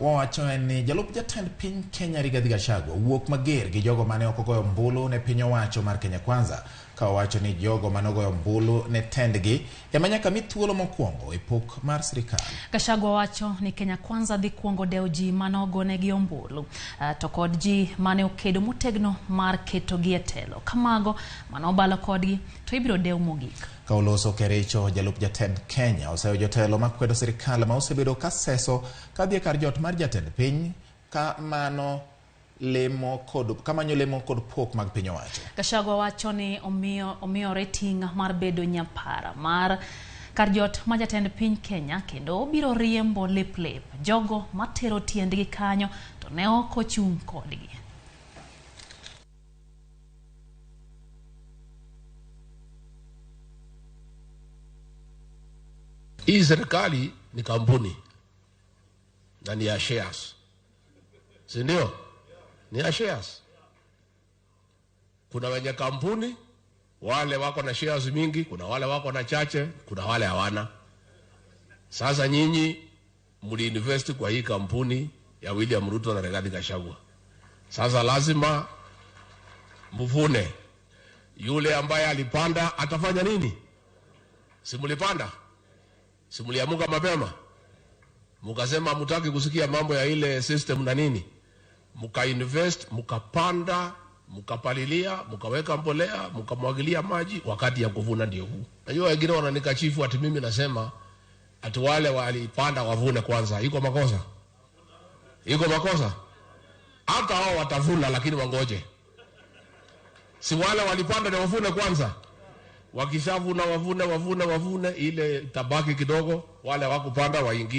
Wawacho en ni jalup jatend piny Kenya Rigathi Gachagua wuok mager gi jogo mane ok ogoyo ombulu ne piny owacho mar Kenya Kwanza, ka owacho ni jogo mane ogoyo ombulu ne tendgi ema nyaka mi thuolo mokwongo e pok mar sirikal. Gachagua wacho ni Kenya Kwanza dhi kuongo dewo ji mane ogonegi ombulu to kod ji mane okedo motegno mar ketogi e telo. Kamago mane obalo kodgi to ibiro dew mogik. Ka oloso Kericho, jalup jatend Kenya oseyo jotelo makwedo sirikal ma osebedo ka seso kadhi e kar jot mar jatend piny ka mano lemo kod kamanyo lemo kod pok mag piny owacho. Gachagua wacho ni omiyore ting' mar bedo nyapara mar kar jot ma jatend piny Kenya kendo obiro riembo lep lep jogo matero tiendgi kanyo to ne ok ochung' kodgi. Hii serikali ni kampuni na ni ya shares, si ndio? Ni ya shares. Kuna wenye kampuni wale wako na shares mingi, kuna wale wako na chache, kuna wale hawana. Sasa nyinyi mliinvest kwa hii kampuni ya William Ruto na Rigathi Gachagua. Sasa lazima mvune. Yule ambaye alipanda atafanya nini? Si mlipanda? Si mliamuka mapema? Mukasema mutaki kusikia mambo ya ile system na nini? Mukainvest, mukapanda, mukapalilia, mukaweka mbolea, mukamwagilia maji, wakati ya kuvuna ndio huu. Najua wengine wananikashifu ati mimi nasema ati wale walipanda wavune kwanza. Iko makosa? Iko makosa? Hata hao watavuna, lakini wangoje. Si wale walipanda ndio wavune kwanza? Wakishavuna wavune wavune wavune, ile tabaki kidogo, wale hawakupanda waingie.